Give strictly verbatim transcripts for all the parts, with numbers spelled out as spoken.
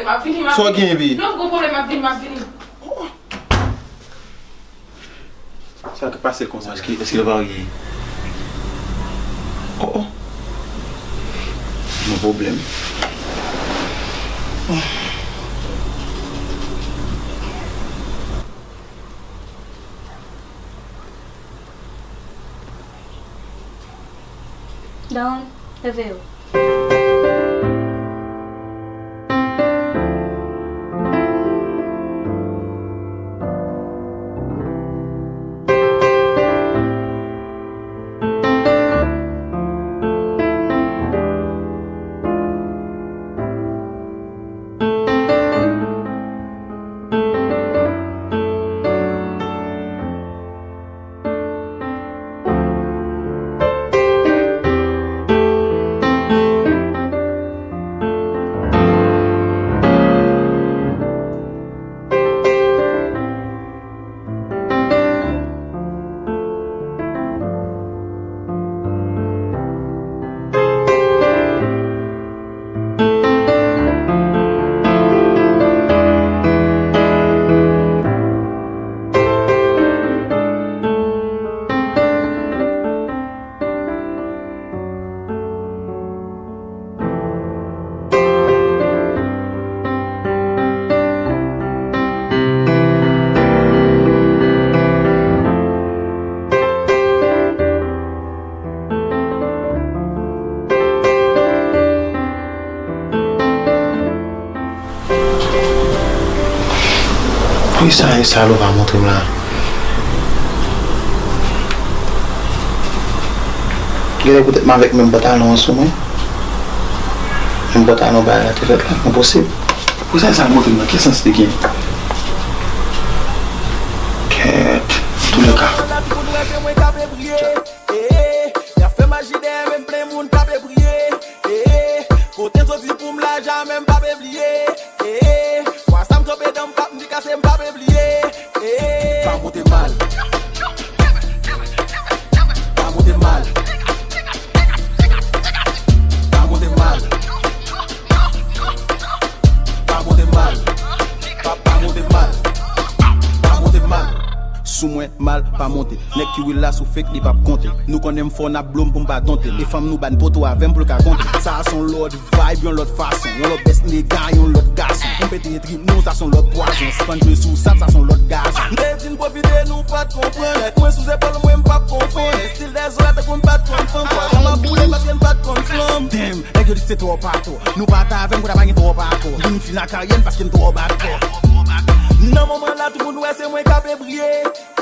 M ap vini, m ap vini. Sa w gen, epi? Non, m gon pwoblèm, m ap vini, m ap vini. Oh, oh. Sa k pase konsa? Èske, èske l pa gen? Oh, oh. Gon pwoblèm. Dawonn, leve yo. Poukisa e sa l ou pa montre m la? Genlè poutèt m avèk menm pantalon an sou mwen. Menm pantalon bagay la te fèt la, enposib. Poukisa e sa l montre m la? Ki sans li gen? Kèt, antoulèka. Ee, y ap fè maji dèyè men m plen moun k ap ebriye. Ee, kote m soti pou m la jamè m p ap bliye. Ee, fwa sa m kanpe dan m p ap m di kase m p ap bliye. Ee, pa monte mal. Pa monte mal. Pa monte mal. Pa monte mal. Pa, pa monte mal. Pa monte mal. Sou mwen mal pa monte. Nèg ki will la sou fake li p ap konte. Nou konnen m fò n ap blow m pou m pa donte. E fanm nou ba n poto avè m pou l ka konte. Sa a se yon lòt vibe, yon lòt fason. Yon lòt bèst nega, yon lòt gason. M pete trip nou, sa se yon lòt pwazon. Spann jwe sou sab, sa se yon lòt gazon. M te di n pwofite, nou pa t konprann. Tèt mwen sou zepòl mwen, m p ap konprann. Estil dèzòd tankou m pa t konn fanm. Pwazon m ap boule paske m pa t konn flanm. Damn, nèg yo di se twòp atò. Nou pa t avè m, kounye a pa gen twòp akò. Vin fini ak karyè m paske m twò bat kò. Nan moman la, tout moun wè se mwen k ap briye.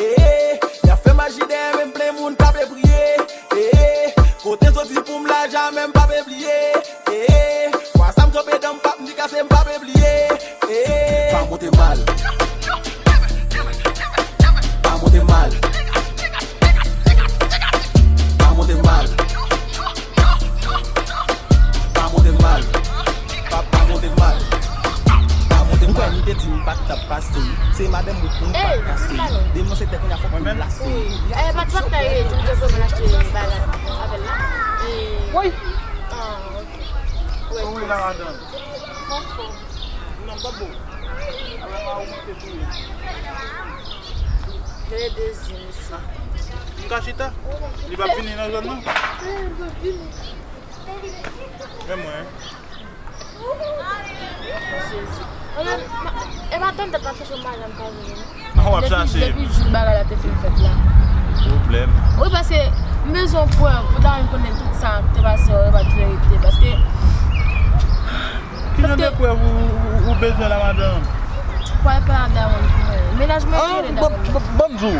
Ee, y ap fè maji dèyè men m plen moun k ap briye. Ee, kote m soti pou m la jamè m p ap bliye. Ee, fwa sa m kanpe dan m p ap m di kase m p ap bliye. Ee, pa monte mal. Pa monte mal. Pa monte mal. Pa, pa monte mal. Pa monte mal. M kwè nou te di m pa t ap pase. Se madanm ou pou m pa kase. Demen se tèt kounye a fòk pou m lase. Wi. Eh, Matmat la ye, di m te vle achte bagay avè l la. Wi. Ah, ok. Wi, la madanm. Anfòm. Non, m pa bon. Ala ma ou te touye. Rele dezye, mesye. M ka chita? Li p ap vini nan zòn nan? Eh, li p ap vini. Men mwen. Jezi. E pa tann dat m ap chache yon bagay m pa jwenn. An w ap chache? Depi jou bagay la te fin fèt la. Pwoblèm. Wi, paske m bezwen prèv pou ta vin konnen tout sa te pase yo, e pa t verite. Paske. Ki jan de prèv ou, ou, ou bezwen la, madanm? Pral pale a Dawonn pou mwen. Mennaj mwen ki rele Dawonn. Ban m di w.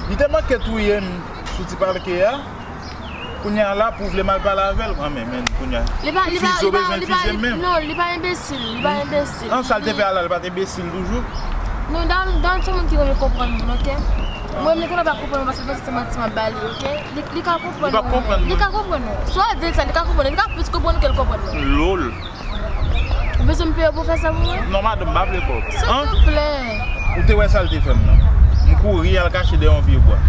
Li te manke touye m sou ti palke a. Kounye a la, pou w vle m al pale avè l, anmè, men, kounye a. Li pa, li pa, li pa, li pa, non, li pa enbesil, li pa enbesil. An, sa l te fè a la, li pa t enbesil toujou? Non, Dawonn, Dawonn se moun ki renmen konprann moun, ok? Mwen, li konnen pa konprann mwen, paske l panse se manti m ap ba li, ok? Li, li ka konprann mwen. Li p ap konprann mwen. Li ka konprann mwen. Si w al di l sa, li ka konprann mwen. Li ka plis konprann mwen ke l konprann mwen. Lol. Ou bezwen m peye w pou w fè sa pou mwen? Non, madanm, m pa vle kòb. Silvouplè. Ou te wè sa l te fè m nan? M kouri al kache dèyè yon pye bwa.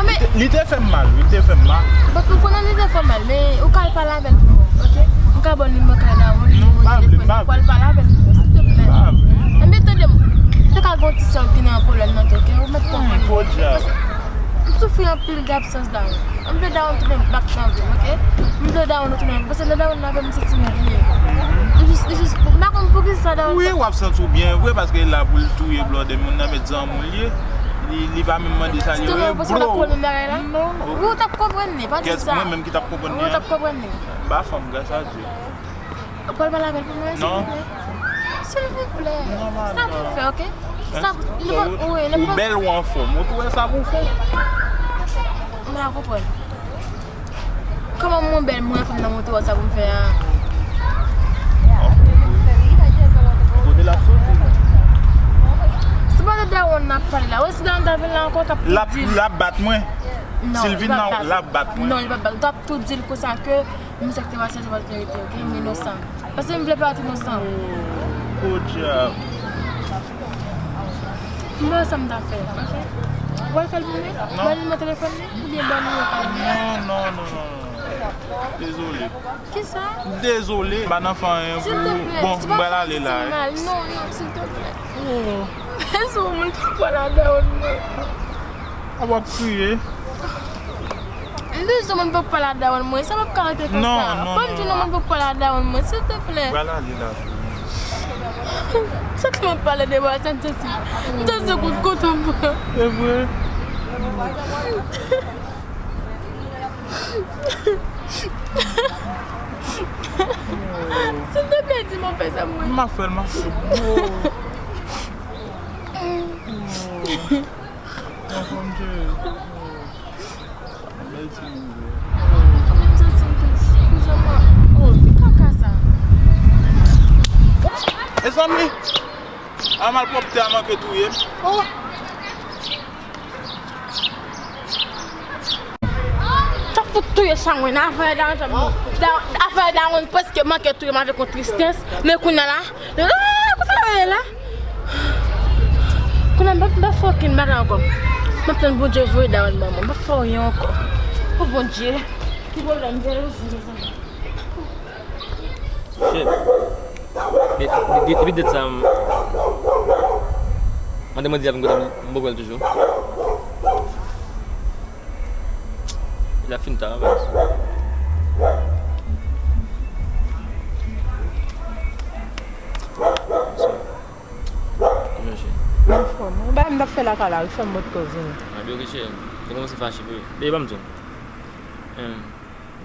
Li te, li te fè m mal, wi, li te fè m mal. Bon, m konnen li te fè w mal, men ou ka al pale avè l pou mwen. Abòne li, mwen kay dawon li, non, mwen pa vle, telefòn pa li, vle. Pral pale avè l pou mwen, silteplè. Pa vle, non. Anben, tande m, te ka gen yon ti sè ki nan pwoblèm nan tou, ok? Ou mèt konprann mwen. Podyab. M soufri anpil de absans dawon. M vle dawon tounen bak nan vi m, ok? M vle dawon tounen, paske lè dawon nan avè m, se timoun li ye. M jis, jis, m pa konn poukisa dawon. Wi, w ap santi w byen vre, paske l la pou l touye blòdè moun nan, met zanmi w li ye. Li, li pa menm mande sa li ye, bro. Ou panse l ap konprann bagay la? Non. Wi, ou t ap konprann li, pa di m sa. Mwen menm ki t ap konprann li an? Wi, ou t ap konprann li. M pa fanm, gras a Dye. Ou pral pale avè l pou mwen, silvouplè? Non. Silvouplè. Non, madam. Sa pou fè, ok? Sa, nenpòt, wi, ou nenpòt bèl, ou anfòm. Ou tou wè sa pou fè? M pa konprann. Kòman mwen bèl, mwen anfòm nan moto a, sa pou m fè a? Anfòm, wi. Kote l ap soti? Se pa de dawon n ap pale la. Wè si dawon ta vin la ankò, w t ap di l. L ap, l ap bat mwen. Non, Sylvie, non, l ap bat mwen. Non, li p ap bat. Ou t ap tou di l konsa ke misye ki te pase, se pa t verite, ok? M inosan. Paske m vle parèt inosan. Podyab. M wè sa m ta fè, ok? W al fè l pou mwen? Non. Ban li nimewo telefòn li, oubyen ban li nimewo kay li. Non, non, non, non, non. Dezole. Kisa? Dezole, m pa nan fè anyen pou ou. Silteplè, bon, m pral ale la, wi. Non, non, silteplè. Oh. Mezanmi, moun pa pale a dawon mwen. A w ap kriye. M bezwen moun pou pale a dawon mwen. Sa p ap ka rete konsa. Non, non, non. Fò m jwenn yon moun pou pale a dawon mwen, silteplè. Pral ale la. Chak lè m ap pale de bagay sa, m santi, m santi kout kote m pran. E vre? Silteplè, di m w ap fè sa pou mwen. M ap fè l, m ap fè l. Oh. Oh. Mwen konn ke, oh. Bèl timoun vre. Kòman m santi m tou? Kouzen mwen. Oh, ki kaka sa? Mezanmi, a malpwòpte a manke touye m. Oh. Sa fout touye sa mwen, afè dawon, afè dawon prèske manke touye m avèk yon tristès, men kounye a la, ah, konsa yo ye la. Kounye a m p ap, m p ap fè okenn bagay ankò. M ap tann Bondye voye dawon ban mwen, m p ap fè anyen ankò. O Bondye, ki pwoblèm m gen yo, mezanmi. Shit. De-, de-, de-, depi det sa, m, mande mwen di avè m kote m, m poko wè l toujou. L ap fin ta, baz. Anfòm. Yon bagay m t ap fè lakay la, wi, fè m pot koze. Mande yo ke cheri. Te kòmanse fache pou yo. Bebe, ban m di w. Em,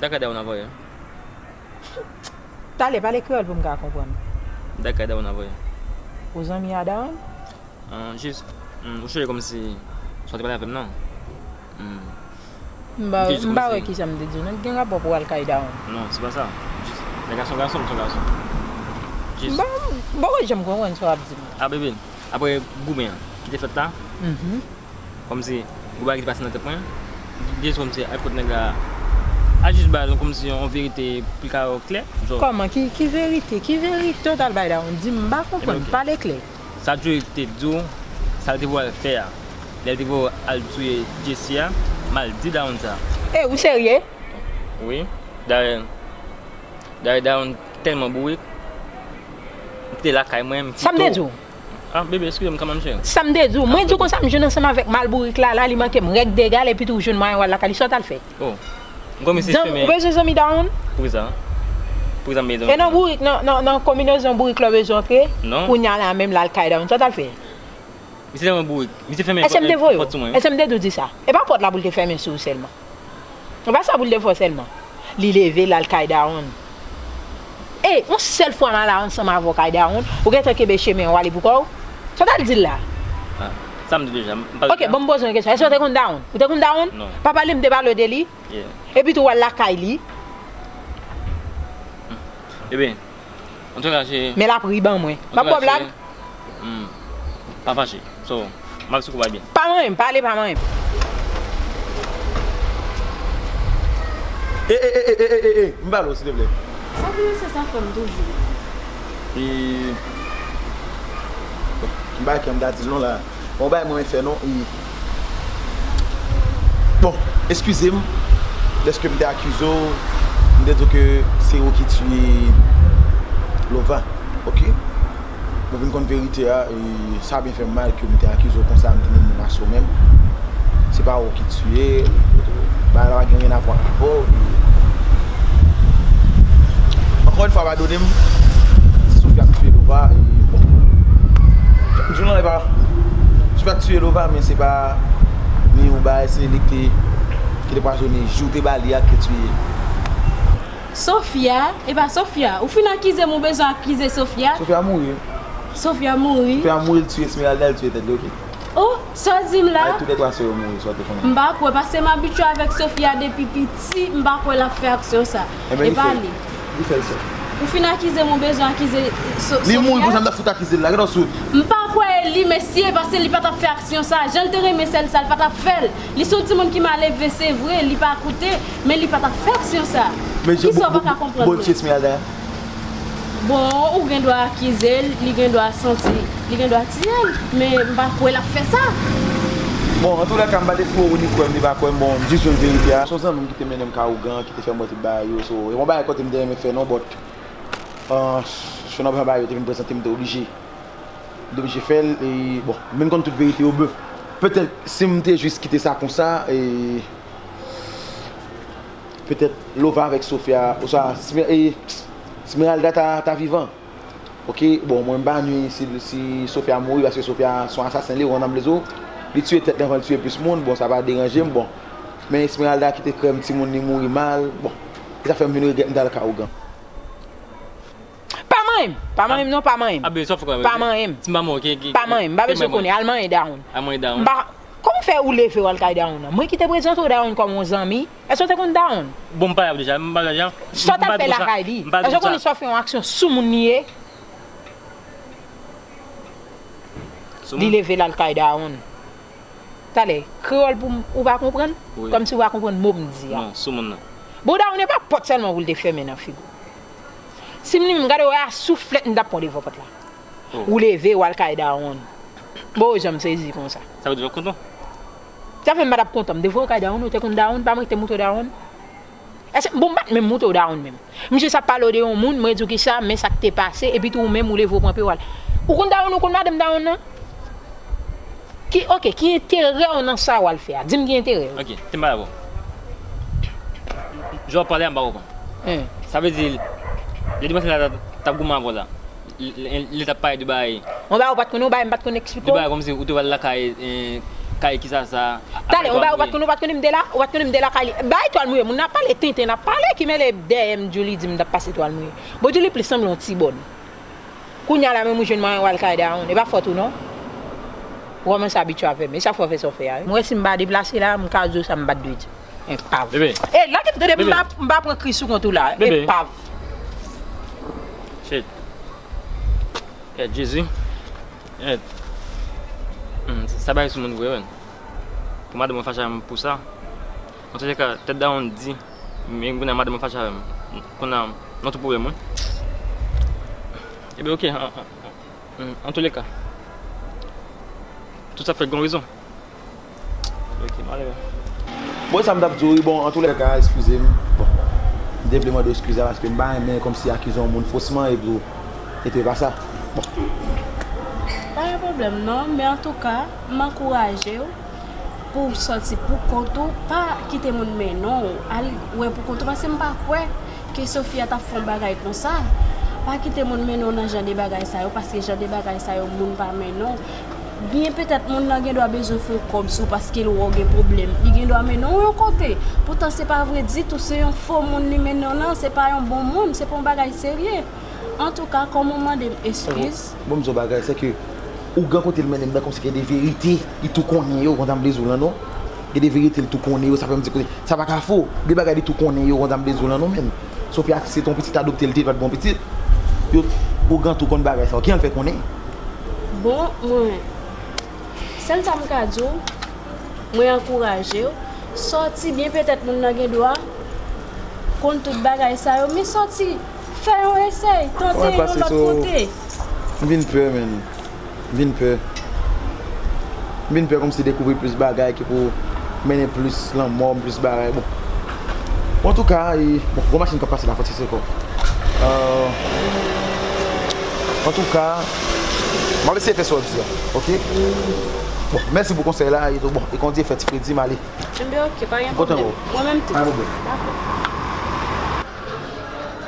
dakada yon avanyè. Talè, pale kreyòl pou m ka konprann. Dakada yon avanyè. Ou zanmi a dawon? Ah, jis, mm, ou cheri kòmsi sa w te pale avè m nan. Mm. M pa, m pa wè kisa m te di w. Nou gen rapò pou w al kay dawon. Non, se pa sa. Jis, lè gason gason, m se yon gason. Jis. M pa, m poko janm konprann sa w ap di m. Ah, bebe, apre goumen an ki te fèt la, kòmsi gwo bagay ki te pase nan tèt mwen, m te jis kòmsi al kot nèg la, a jis ba l kòmsi yon verite pou l ka klè. Kòman? Ki, ki verite? Ki verite w t al bay dawon? Di m, m pa konprann. Pale klè. Sa Joe te di w, sa l te voye al fè a. Lè l te voye al touye Jesse a, m al di dawon sa. E, ou serye? Wi. Dayè, dayè dawon tèlman bourik, m te lakay mwen, m kite w. Sa m te di w? Ah, bebe, eskize m kanmenm, cheri. Sa m te di w? Mwen di w konsa, m jwenn ansanm avèk mal bourik la, la, li manke m règ de egal, epi tou w jwenn mwayen w al lakay li, sa w t al fè? Oh. M konn misye fèmen. Ou bezwen zanmi dawon? Poukisa? Poukisa m bezwen zanmi? E nan bourik, nan, nan, nan konbinezon bourik la w bezwen antre? Non. Kounye a la menm la al kay dawon. Sa w t al fè? Misye tèlman bourik. Misye fèmen pòt sou mwen, wi. Èske m te di w di sa? E pa pòt la pou l te fèmen sou ou sèlman. E pa sa pou l te fè w sèlman. Li leve, l al kay dawon. E, yon sèl fwa m al ansanm avè w kay dawon, ou gentan kenbe chemen an, w ale pou kò w? Sa w t al di l la? Ah, sa m di w deja, m pa... Ok, ban m poze w yon kesyon. Èske w te konn dawon? Ou te konn dawon? Non. Papa li, m te pale w de li? Yeah. Epi tou w al lakay li. Ebyen, antouka, se... Men l ap ri ban mwen. M ap ba w blag. Hmm. Pa fache. So, m ap sou kou bay byen. Pa manyen m, pale pa manyen m. E, e, e, m pale w, silteplè. Sa pou mesye sa fè m toujou? E, m pa gen m ta di l non la. Bon, bay mwen fè non, e. Bon, eskize m dèske m te akize w M te di w ke se ou ki tiye Lova, oke? Mwen vin konn verite a, e sa byen fè m mal ke m te akize w konsa, m te menm menaso menm. Se pa ou ki tiye, bagay la pa gen anyen a vwa avè w. E ankò yon fwa, padone m, se Sofia ki tiye Lova, e bon. M di w non, e pa, se pa ki tiye Lova, men se pa ni yon bagay, se li ki te, ki te pwazone ji w te ba li a ki te tiye. Sofia, e pa Sofia. Ou fin akize m, ou bezwen akize Sofia? Sofia mouri. Sofia mouri? Sofia mouri, l tiye Esmeralda, l tiye tèt li, oke? Oh, sa w di m la? Ay, tou lè twa sè yo mouri, sa w te konnen. M pa kwè, paske m abitye avèk Sofia depi piti, m pa kwè l ap fè aksyon sa. Enben, e li pa fè l. Li. Li fè l, sè. Ou fin akize m, ou bezwen akize So-, Sofia? Li mouri konsa, m t ap fout akize l la, gade w sou. M pa kwè e li, mesye, paske li pa t ap fè aksyon sa. Jan l te renmen sè l sa, l pa t ap fè l. Li se yon timoun ki malelve, se vre, li pa koute, men li pa t ap fè aksyon sa. Men jan Kisa w pa ka konprann mwen? Bon, ou gen dwa akize l, li gen dwa santi, li gen dwa tiye l, men m pa kwè l ap fè sa. Bon, antoulèka, m pa te twò ni kwè m, ni pa kwè m, bon, m jis jwenn verite a. Se yon zanmi m ki te mennen m ka ougan, ki te fè m wè tout bagay yo, so, e yon bagay ke m te renmen fè non, but, ah, se nan bagay yo te vin prezante m, m te oblije. M te oblije fè l, e, bon, m vin konn tout verite yo, ben, petèt, si m te jis kite sa konsa, e, petèt Lova avèk Sofia, oswa Smer-, e, Smeralda ta, ta vivan. Oke, bon, mwen m pa nwi si, si Sofia mouri, paske Sofia se yon asasen, li, ou konprann sa m vle di w. Li tiye tèt li anvan l tiye plis moun, bon, sa pa deranje m, bon. Men Esmeralda kite krèm timoun li mouri mal, bon. E sa fè m vin regrèt m t al ka ougan. Pa manyen m, pa manyen m non, pa manyen m. Abe, sa w fè kòman? Pa manyen m. Si m pa manyen w, ki, ki, Pa manyen m, m pa bezwen konnen, al manyen dawonn. Al manyen dawonn. M pa, kòman w fè ou leve w al kay dawonn nan? Mwen ki te prezante w dawonn kòm yon zanmi, èske w te konn dawonn? Bon, m pale avè w deja, m pale deja. Sa w t ap fè lakay li? Èske w konnen sa w fè yon aksyon sou moun li ye? Li leve l al kay dawonn. Talè, kreyòl pou m, ou pa konprann? Wi. Kòmsi ou pa konprann mo m di a. Non, sou moun nan. Bon, dawonn e pa pòt sèlman pou l te fèmen nan figi w. Si m li menm, gade, wè a souflèt m t ap pran devan pòt la. Oh. Ou leve, w al kay dawonn. Bon, jan m sezi konsa. Sa vle di w kontan? Sa fè m pa t ap kontan. M te voye w kay dawonn, ou te konn dawonn, pa mwen ki te montre w dawonn. Èske, bon, m pa t menm montre w dawonn menm. M jis ap pale w de yon moun, mwen di w kisa, men sa k te pase, epi tou ou menm ou leve w kanpe w al. Ou konn dawonn, ou konn madanm dawonn nan? Ki, oke, ki enterè w nan sa w al fè a? Di m ki enterè w. Oke, te m pale avè w. Jan w ap pale a, m pa konprann. Hen. Sa vle di, lè demoiselle la t ap goumen avè w la, li, li, li t ap pale de bagay. Yon bagay ou pa t konnen, yon bagay m pa t konn eksplike w. De bagay kòmsi ou te pral lakay, eh, kay kisa sa. Talè, yon bagay ou pa t konnen, ou pa t konnen m te la, ou pa t konnen m te lakay li. Bay etwal mouye, moun nan ap pale tenten, n ap pale, ki mele dèyè m, Djouly di m t ap pase etwal mouye. Bon, Djouly plis sanble yon ti bòn. Kounye a la menm ou jwenn mwayen w al kay dawonn, e pa fòt ou non. Ou kòmanse abitye avè m, e chak fwa w fè sa w fè a, wi. Mwen si m pa deplase la, m ka di w sa m pa t dwe di. Enpav. Bebe. E la ki tande m pa, m pa pran kri sou kont ou la. Bebe. Enpav. Shit. Kèt Jezi. Kèt. Hmm, sa bay sou moun vre, wi. Pou madanm mwen fache avè m pou sa. Antoulèka, tèt dawonn di, men kounye a madanm mwen fache avè m. Kounye a, nan tout pwoblèm, wi. Ebyen, oke, an, an, an, antoulèka, tout sa fèt gen yon rezon. Oke, malere. Bon, sa m t ap di w, wi, bon, antoulèka, eskize m. Bon, m te vle mande w eskiz la, paske m pa renmen kòmsi akize yon moun fosman, epi w, epi e pa sa. Bon. Pa gen pwoblèm, non, men antouka, m ankouraje w pou w sòti pou kont ou, pa kite moun mennen w, al wè pou kont ou, paske m pa kwè ke Sofia t ap fè yon bagay konsa. Pa kite moun mennen w nan jan de bagay sa yo, paske jan de bagay sa yo, moun pa mennen w. Byen petèt moun nan gen dwa bezwen fè yon kòb sou w paske l wè w gen pwoblèm. Li gen dwa mennen w yon kote. Poutan se pa vre ditou, se yon fo moun li mennen w nan, se pa yon bon moun, se pa yon bagay serye. Antouka, kòm ou mande m eskiz. Bon, m di w bagay, se ke ougan kote l mennen m nan, kòmsi gen de verite, li tou konnen yo, konn sa m vle di w lan non. Gen de verite, li tou konnen yo, sa fè m di kote, sa pa ka fo. De bagay, li tou konnen yo, konn sa m vle di w lan non, menm. Sofia se t on pitit adopte, li te pa t bon pitit. Yo, ougan tou konn bagay sa yo. Ki jan l fè konnen? Bon, mwen, sèl sa m ka di w, mwen ankouraje w. Sòti byen, petèt moun nan gen dwa konn tout bagay sa yo, men sòti, fè yon esèy, tante yon lòt kote. M vin pè, menn. M vin pè. M vin pè kòmsi dekouvri plis bagay ki pou mennen plis lanmò, plis bagay. Bon. Antouka, e, bon, gwo machin k ap pase la, fò tire kò. Euh, antouka, m ap eseye fè sa w di a, oke? Bon, mèsi pou konsèy la, e tou, bon, e kondye fè ti fredi m ale. Enben, oke, pa gen pwoblèm. Mwen menm tou. Pa gen pwoblèm. Dakò.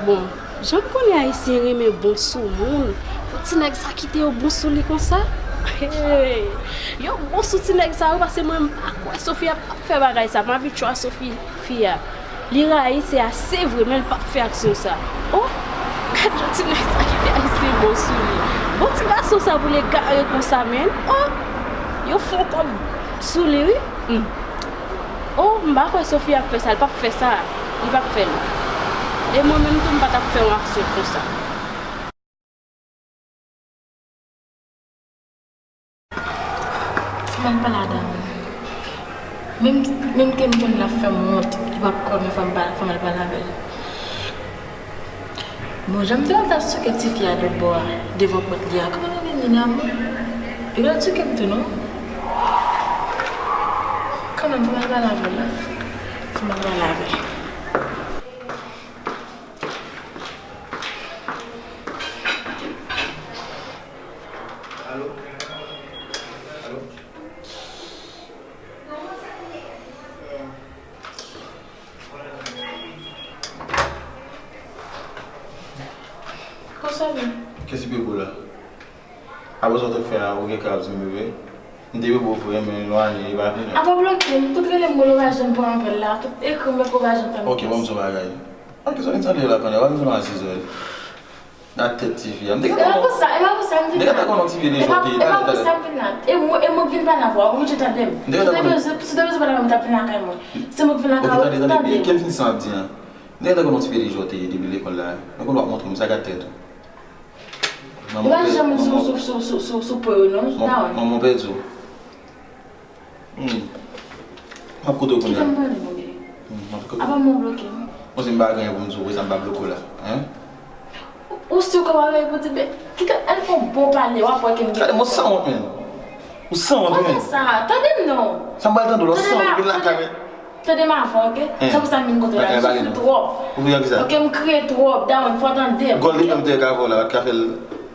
Bon, jan m konnen Ayisyen renmen bon sou moun, pou ti nèg sa kite yo bon sou li konsa? Hey! Yo bon sou ti nèg sa yo, paske mwen m pa kwè Sophie ap, ap fè bagay sa, m abitye a Sophie, fi a. Li rayi, se ase vre, men l p ap fè aksyon sa. Oh! Gad jan ti nèg sa kite Ayisyen bon sou li. Bon ti gason sa pou l egare konsa, menn. Oh! Yo fè yon kòb sou li, wi. Hmm. Oh, m pa kwè Sophie ap fè sa, l p ap fè sa. Li p ap fè l. E mwen menm tou, m pa t ap fè yon aksyon konsa. Fè m al pale a Dawonn. Menm, menm ke m konnen l ap fè m wont, li p ap kwè m, fè m pa, fè m al pale avè l. Bon, jan m te wè l t ap souke tifi a lòtbò a, devan pòt li a, kòman l rele Nina, bon? Li genlè t souke m tou, non? Kanmenm, fò m al pale avè l la. Fò m al pale avè l. Alo? Alo? Kòman sa vle? Kèsi bebe la? Apre sa w te fè a, ou gen kè ap di m bebe? M te bebe vre, men lwanye, e pa vini. Apa bloke m, tout rele m, ou pa janm pran apèl la, tout ekri m, ou pa janm fè m. Ok, bon, m di w bagay. Ok, sa w vin tande la kounye a, w pa bezwen nan asizè. Nan tèt tifi a. M te gentan konn, e pa pou sa, e pa pou sa, m te gentan konn yon ti vye deja w te ye talè, talè. E pa pou sa m vin la. E mwen, e mwen k vin pale avè w, ou oblije tande m. M te gentan konn. Si w te bezwen pale avè m, ou t ap vin lakay mwen. Se mwen k vin lakay ou, tande m. Ok, tande, tande, tande byen. Kè m fin sa w ap di an. M te gentan konn yon ti vye deja w te ye depi lekòl la. Mwen konn w ap montre m sa, gad tèt ou. Ou pa janm sou, sou, sou, sou, sou, sou po yo, non, Dawonn. Manman pèdi w. Hmm. M ap koute w kounye a. Kite m pale, mon bebe. Hmm, m ap koute w. Apa m bloke m? Bon, si m pa gen anyen pou m di w, pou sa m pa bloke w la. Hein? Ou, ou si w ka pale pou di, be, kite, ann fè yon bon pale, w ap wè ke m gen. Gade, mwen sanwont, menn. Ou sanwont, menn. Kòman sa? Tande m non. Sa m pral tande w la, ou sanwont, vin lakay, menn. Tande m avan, ok? Hein. Se pou sa m vin kote w la. Hein, m soufri twòp. Ou vin an ki sa? Ok, m kriye twòp, Dawonn, fò w tande m. Gòl li menm te ka fè w la, pa t ka fè l.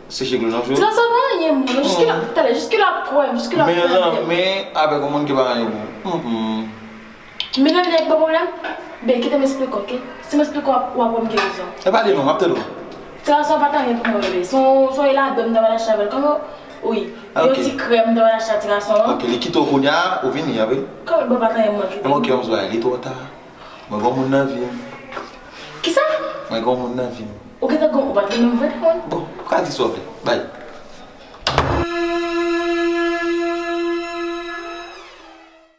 Seche glou nan je w. Ti gason pa anyen moun. Jiske l ap, talè, jiske l ap kwè m, jiske l ap tande m. Men lanmen avèk yon moun ki pa anyen pou ou. Mm, mm. Men lanmen nèg pa pwoblèm. Ben, kite m esplike w, ok? Si m esplike w, w ap wè m gen rezon. E pale non, m ap tande w. Ti gason pa t anyen pou mwen, bebe. Se yon, se yon eladon m ta pral achte avè l. Kòman, wi. Ah, ok. Yon ti krèm m ta pral achte a ti gason an. Ok, li kite w kounye a, ou vini a, wi. Kòman, bon, pa t anyen mwen kite. Ok, m di w bagay, li twò ta. Mwen gen yon moun nan vi m. Kisa? Mwen gen yon moun nan vi m. Ou gentan gen, ou pa t gen menm vre, Dawonn? Bon, ou ka di sa w vle. Bay.